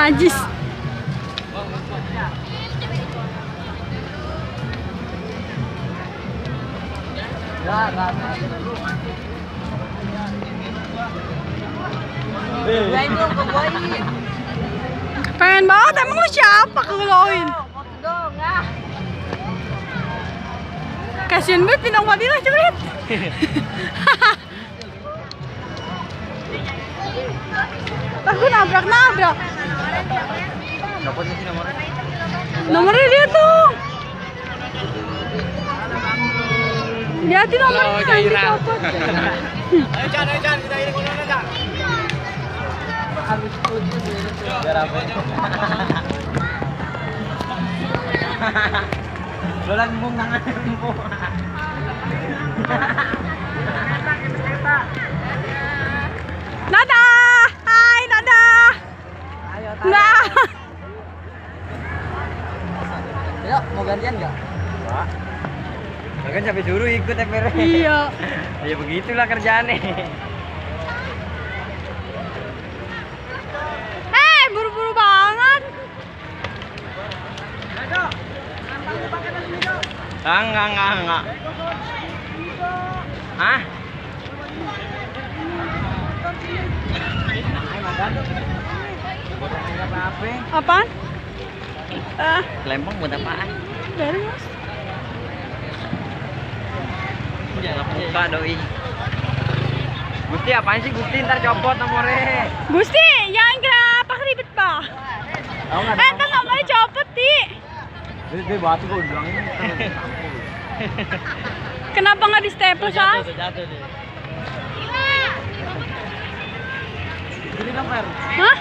Najis. Pengen banget, emang lu siapa kegeloin? Kasian banget Bintang Fadilah, coba lihat. Aku nabrak-nabrak. Nomornya dia tuh. Lihat nomornya nanti copot. Ayo Chan, kita ini kono Chan. Biar apa? Lo lagi mau nangan mau. Nada, hai Nada. Ayo Nah, Yuk, mau gantian nggak? Pak. Kan sampai suruh ikut FPR. iya. Ya begitulah kerjaannya. Buru-buru banget. Enggak. Hah? Apaan? Lempeng buat apaan? Dari Mas. Jangan buka doi. Gusti apaan sih Gusti, ntar copot nomornya. Gusti, jangan kenapa ribet bah. Ntar nomornya copot Ti. Dia batu gue bilangin. Kenapa nggak di staples ah? Jatuh deh. Ini kan Fer. Hah?